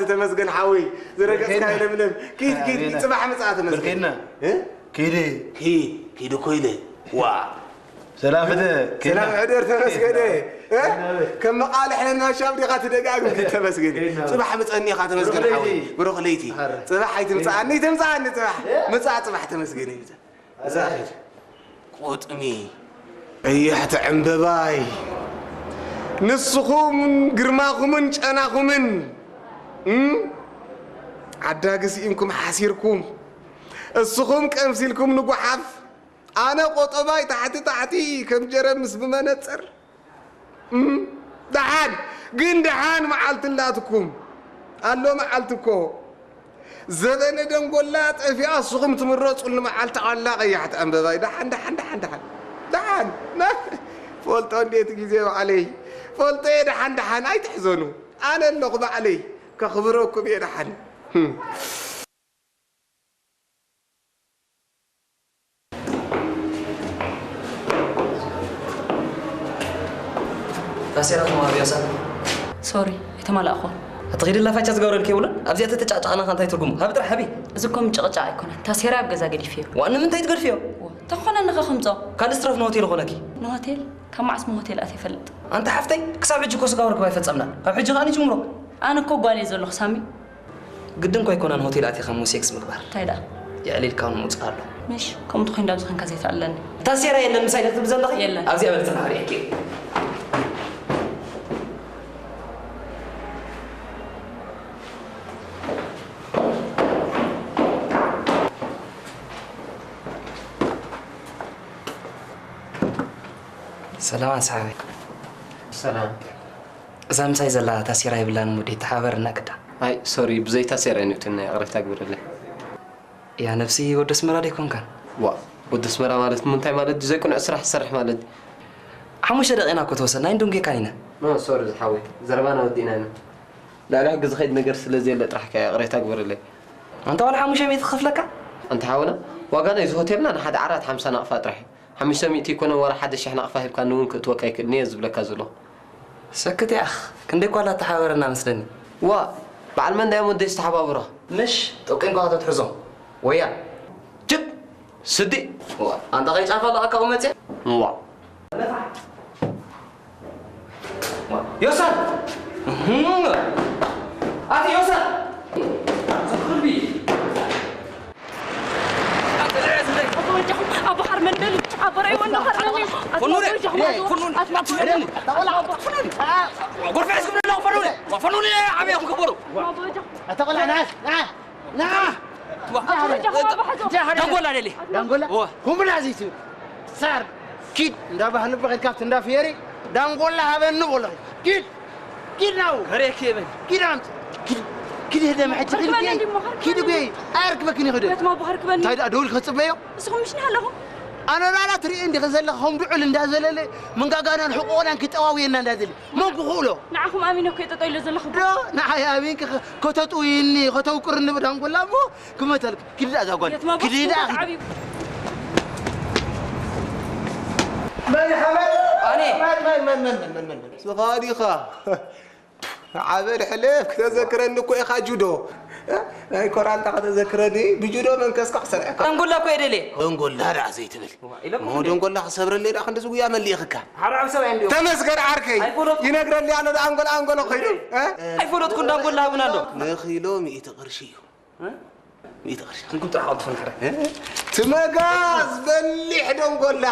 መዓልቲ ተመስገን ሓወይ። ዝረገጽካ ብርኬና። ለምለም። ኪድ፣ ኪድ፣ ኪድ፣ ኣሜን። ጽባሕ ምጽኣ ተመስገን። ብርኬና። እ? ኪድ። ኪድ፣ ኪድ እኮ ኢለ። ዋ። ሰላም ሕደ። ሰላም ሕደር ተመስገን። እ? ከም መቓልሕ ለናሻብ ዲኻ ትደጋግም ተመስገን። ኬና። ጽባሕ ምጸኒ ኢኻ ተመስገን ብሩኽ ሓወይ። ለይቲ። ብሩኽ ለይቲ። ኣረ። ጽባሕ ኣይትምጽኣኒ፣ ኬና። ትምጽኣኒ ጽባሕ። እ? ምጽኣ ጽባሕ ተመስገን እዩ። እዛ ኪድ። ቁጥሚ። ቀያሕቲ ዕምበባይ፣ ንስኹም ግርማኹምን ጨናኹምን፣ እም? ዓዳጊ ስኢንኩም ሓሲርኩም፣ እስኹም ቀምሲልኩም ንጓሓፍ፣ ኣነ ቆጠባይ ታሕቲ ታሕቲ ከም ጀረምስ ብመነጽር። እም፣ ደሓን ግን ደሓን መዓልቲ ኣላትኩም። ኣሎ መዓልቲ እኮ። ዘበነ ደንጎላ ጠፊኣ እስኹም ትምረጹሉ መዓልቲ ኣላ ቀያሕቲ ዕምበባይ። ደሓን፣ ደሓን፣ ደሓን፣ ደሓን። ደሓን። ፈልጦ እንዴት ግዜ ባዕለይ። ፈልጦ እየ ደሓን፣ ደሓን። ኣይትሕዘኑ። ኣነ ኣለኹ ባዕለይ። ከኽብረኩም እየ ደሓን። እም። ታሴራ ተማሃሩ ያሳል። ሶሪ፣ ኣይተማላእኹን። ኣትኺድላ ፋቻ ዝገብረልኪ የብሉን። ኣብዚኣ ተተጫጫቕና ከ እንታይ ትርጉሙ? ሃቢ ጥራሕ ሃቢ። እዚ እኮ ምጭቕጫቕ ኣይኮነን። ታሴራ ኣብ ገዛ ገዲፍዮ። ዋእ፣ ንምንታይ ትገድፍዮ? ዋ፣ እንተኾነ ንኸ ክምጾ? ካልእ ስትረፍ ንሆቴል ኾነኪ። ንሆቴል? ካብ መዓስ ሆቴል ኣትየ ይፈልጥ? ኣንታ ሓፍተይ፣ ክሳብ ሕጂ እኮ ስጋብ ርክብ ኣይፈጸምናን። ካብ ሕጂ ከኣ ንጅምሮ። ኣነ እኮ ጓል እየ ዘለኹ ሳሚ። ግድን እኮ ኣይኮነን ሆቴል ኣቲኻ እሞ ሴክስ ምግባር። እንታይ ደኣ? የዕሊልካ እውን ምውጻእ ኣሎ። ምሽ፣ ከምኡ እንተኾይኑ ዳብዚ ኸንካ ዘይተኣለኒ። ታሴራ የለን ምሳይ ዶ ትብል ዘለኺ? የለን። ኣብዚኣ በል ተማሃሪ እኪ። ሰላም ኣስሓበይ። ሰላም። እዛ ምሳይ ዘላ ታሴራ የብላን ሙዲ ተሓበርና ግዳ። ኣይ ሶሪ፣ ብዘይ ታሴራ እዩ ንእትና፣ ይቕሬታ ግብርለይ። ያ ነብሲ፣ ወዲ ኣስመራ ዶ ኣይኮንካን? ዋ፣ ወዲ ኣስመራ ማለት እንታይ ማለት እዩ? ዘይቅኑዕ ስራሕ ትሰርሕ ማለት እዩ። ሓሙሽተ ደቂና እኮ ተወሰና፣ ኣይንድንጌካን ኢና። ኖ ሶሪ ዝሓወይ፣ ዘረባና ወዲእና ኢና። ልዕሊ ሕጊ ዝኸይድ ነገር ስለ ዘየለ ጥራሕ ከ ይቕሬታ ግበረለይ። ኣንታ ዋላ ሓሙሽተ ሚእቲ ክኸፍለካ? ኣንታ ሓውና፣ ዋጋ ናይዚ ሆቴልና ንሓደ ዓራት ሓምሳ ናቕፋ ጥራሕ እዩ። ሓሙሽተ ሚእቲ ኣይኮነን ዋላ ሓደ ሽሕ ናቕፋ ሂብካኒ እውን ክእትወካ ኣይክእልን እየ ዝብለካ ዘለኹ። ሰክት ያኽ፣ ክንደይ እኳ ኣላ ተሓበረና መስለኒ። ዋ፣ በዓል መን ዳይሞንድ ዝተሓባብሮ? ምሽ፣ ጥብቂ እንኳ ከተትሕዞ። ወያ። ጅብ! ስዲ! ዋ፣ ኣንታ ከይጫፋ ኣለካ እኮ መጽእ? ዋ። ዮሳን! እህም! ኣቲ ዮሳን! ዝኽርቢ! ኣቦ ወጃኹም፣ ኣቦ ሓርመን በሉ፣ ኣቦ ራእይ ወንዶ ሓርመን በሉ። ኣቲ ፈኑኒ! ኣቦ ወጃኹም፣ ኣቲ ፈኑኒ! ኣቦ፣ ኣቲ ፈኑኒ! ጎርፍ ሒዝኩም ኣለኹም፣ ፈኑኒ! ፈኑኒ ዓብያኹም ክበሩ! ኣቦ ወጃኹም። ኣታ ቆልዓ፣ ንዓ፣ ንዓ፣ ንዓ! ዋ፣ ኣቦ ወጃኹም፣ ኣቦ ሓዞ። ዳንጎላ ደሊ። ዳንጎላ? እዋ። ኩምብላ ዘይትብል። ሳር፣ ኪድ፣ እንዳ ባህሊ በኸል ካብቲ እንዳ ፍየሪ፣ ዳንጎላ ሃበኒ በሎ። ኪድ፣ ኪድ ናው። ከሬክ የበል። ኪድ ኣምጥ። ኪድ፣ ኪድ ህደም ሕጂ ኪድ ከርክበኒ ኪድ። እንዲሞ፣ ከርክበኒ ኪድ እንዲሞ። ጎይ፣ ኣርክበክኒ ኸደ። ቤት ማቦ ከርክበኒ። እንታይ ደኣ ደውል ከጽበዮ? ንስኹም ምሽ ኣለኹም? ኣነ ናላ ትርኢ እንዲኺ ዘለኺ ከም ድዑል እንዳዘለለ፣ መንጋጋናን ሕቆቕናን ክጠዋውየና እንዳዘለ። መን ክኽእሎ? ንዓኹም ኣሚነ እኮ እየ ጠጠው ኢለ ዘለኹ። ዶ፣ ንዓይ ኣሚንኪ ከ-፣ ከተጥውይኒ፣ ከተውቅርኒ ብዳንጎላ እሞ ክመተልክ። ኪድ ደኣ እዛ ጓል። የት ማቦ ኪድ ደኣ። ዓብዩ። መን ሓመድ? ኣነ። መን፣ መን፣ መን? ንስኻ ዲኻ? ዓበድ ሕልፍ፣ ክተዘክረኒ እኮ ኢኻ ጁዶ። እ? ናይ ኮራንታ ከተዘክረኒ፣ ብጁዶ መንከስካ ክሰርዐካ። ዳንጎላ እኮ እየ ደልየ። ደንጎላ ደኣ ዘይትብል። ኢለ እኮ እሞ እንዴ? ደንጎላ ክሰብረለይ ደኣ ክንድዚ ጉያ መሊእኽካ። ሓራብ ሰብ እንዲዮ። ተመስገን ዓርከይ። ኣይፈለጥኩ። ይነግረኒ ኣሎ ደኣ ኣንጎላ ኣንጎሎ ኸይዱ። እ? ኣይፈለጥኩን ዳንጎላ ሃቡና ኣሎ። ንኺሎ ሚእቲ ቅርሺ እዩ። እ? ሚእቲ ቅርሺ። ክንኩም ጥራሕ ኣውጥፈን ሕረ። እ? ትመጋዝ በሊሕ ደንጎላ።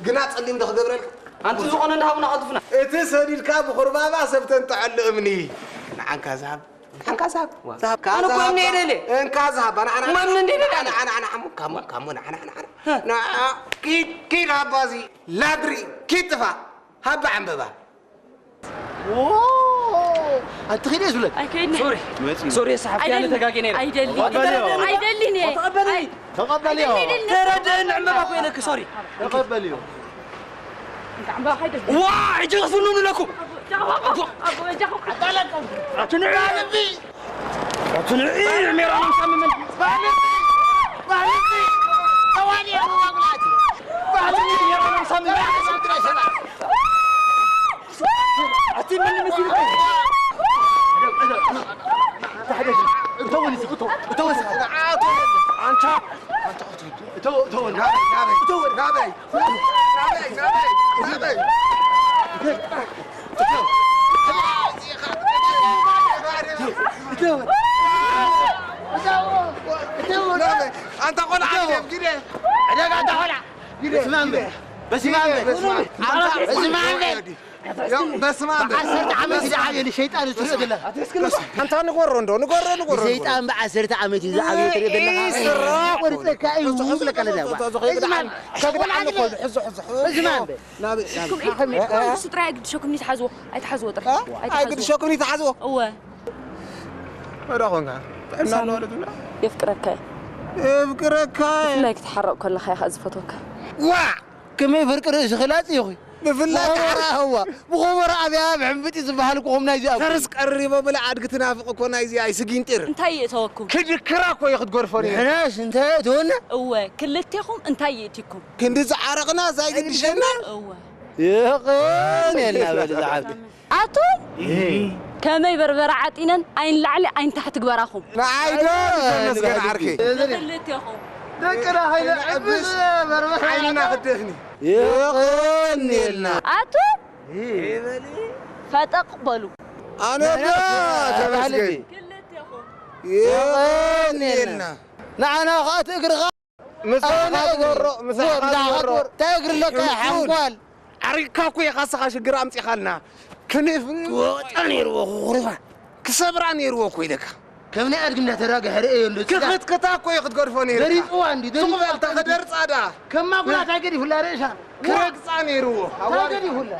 ግና ጸሊም ዶ ክገብረልካ? ኣንቲ ዝኾነ እንዳሃቡና ቀልጥፉና። እቲ ሰዲድካ ብኹርባባ ሰብ ተንጥዐሉ እምኒ። ንዓንካ ዝሃብ። ንዓንካ ዝሃብ። ዋ። ዝሃብ። ኣነ እኮ እምኒ እየ ደልየ። እንካ ዝሃብ። ኣነ፣ ኣነ፣ እሞ እምኒ እንደ ደልየ ኣነ። ኣነ፣ ኣነ፣ ኣነ፣ ሓሙ፣ ካሙ፣ ካሙ፣ ንዓና፣ ንዓና። ህ። ንዓ፣ ኪድ፣ ኪድ ሃባ እዚ ላድሪ፣ ኪድ ጥፋ። ሃባ ዕምበባ። ዎ! ኣንቲ ኺድ እየ ዝብለኪ። ኣይከይድን። ሶሪ። መጺ። ሶሪ፣ ሰሓብቲ፣ ኣነ ኣይደልን። ተጋግየ ነይረ። ኣይደልን። ተቐበልዮ። ኣይደልን እየ። ተቐበልዮ። ኣይ-፣ ተቐበልዮ። ኣይደልን እየ። ተረድእን ዕምበባ እኮ ኢለኪ፣ ሶሪ። ተቐበልዮ። ዋ፣ ሕጂ ክፍንኑ ኣለኩም። ኣቦ፣ ኣቦ፣ ኣቦ፣ ኣቦ፣ ኣቦ። ኣትንዕይ፣ ኣትንዕይ፣ ሜሮን ሳሚ መን? ባህልቲ፣ ባህልቲ፣ ተዋልዮ መዋግላቲ። ባህልቲ፣ ሜሮን ሳሚ መን? ኣቲ መን መሲልካ? እተወኒ፣ እተወ-፣ እተወ-፣ ኣንታ፣ እተወ-፣ እተወ-፣ ናበይ፣ ናበይ፣ እተወ-፣ ናበይ? ኣንታ ቆልዓ ግደ፣ ግደ። ዕዳጋ ኣንታ ቆልዓ። ግደ፣ በስመ ኣብ ግደ። በል። በስመ ኣብ በል። በስመ ኣብ በል። በስመ ኣብ በል። በስመ ኣብ በል። ዓሰርተ ዓመት እዩ ዝዓብየኒ ሸይጣን እዩ ትርኢ ዘለኻ። ኣንታ ንጎሮ እንዶ፣ ንጎሮ፣ ንጎሮ፣ ንጎሮ። ሸይጣን ብዓሰርተ ዓመት እዩ ዝዓብየ ትርኢ ዘለኻ። ስራ ቆርፀካ እዩ ዝብለካ ለና። በስመ ኣብ። ከግድዓኒ እኮ፣ ሕዞ፣ ሕዞ፣ ሕዞ። በስመ ኣብ። ናበይ? ኢድኩም፣ ኢድኩም፣ ኢድኩም፣ ንሱ ጥራይ ኣይግድሸኩም፣ ንትሓዝዎ። ኣይትሓዝዎ ጥራይ። እ? ኣይትሓዝዎ። ኣይግድሸኩም፣ ንትሓዝዎ። እወ። ወዳ ኾንካ። ጥዕና ሳሚ፣ ኣለዎ ማለት ነው። የፍቅረካ እየ። የፍቅረካ እየ። ብፍላይ ክትሓረቕ ከለኻ እየ ኸኣ ዝፈትወካ። ዋ! ከመይ ፍርቂ ርእሲ ኽላጽ ኢኹ። ብፍላይ ብኾቦሮ ኣህዋ፣ ብኾቦሮ ኣብያ ብሕምብጢ ዝበሃል ኮኹም ናይዚ ኣብ ፈርስ ቀሪቦ ብላ ኣድጊ ትናፍቕ እኮ ናይዚ ኣይስጊንጢር። እንታይ ይእተወኩም? ክድክራ እኮ እዩ ክትገድፎ ነይሩ። ንሕናስ እንታይ የእተወና? እወ፣ ክልቴኹም እንታይ ይእቲኩም? ክንዲ ዝዓረቕና ዛይ ግድሸና? እወ። ይቕን የልና በል ዝዓቢ። ኣቱም ከመይ በርበረ ዓጢነን ኣይን ላዕሊ ኣይን ታሕቲ ግበራኹም። ንዓይ ዶ ተመስገን ዓርከይ? ንኽልቴኹም። ደቅና ኸይነ ዕብስ በርበረ ዓይንና ክደፍኒ። የቐንየልና። ኣቱም ፈጠቕ በሉ። ኣነ ዶ ተመስገን። ክልቴኹም። የቐንየልና። ንዓና ኸኣ ትእግርኻ ምሳኻ ኣነ እግሪ። ትጎሮ፣ ምሳኻ ምሳኻ ትጎሮ። ትጎሮ። እንታይ እግሪ ኣለካ? ሕንኩል። ሓንኳል። ዓሪቕካ እኮ ኢኻ እስኻ ሽግር ኣምጺኻልና። ክንፍ-፣ ክወቕጣ ነይርዎ፣ ክኹርፋ። ክሰብራ ነይርዎ እኮ ኢለካ። ከም ናይ ኣድጊ እንዳተራገሐ ርእዮ ኣሎ። ክኽትክታ እኮ እዩ ክትገድፎ ነይርካ። ገሪጽዋ እንዲ፣ ገሪጽዋ ሱቕ በል፣ እንታይ ተኸደርጻ ዳ። ከም ማጉላት ኣይገዲፉላ ርእሳ። ክረግጻ ነይርዎ። እንታይ ገዲፉላ?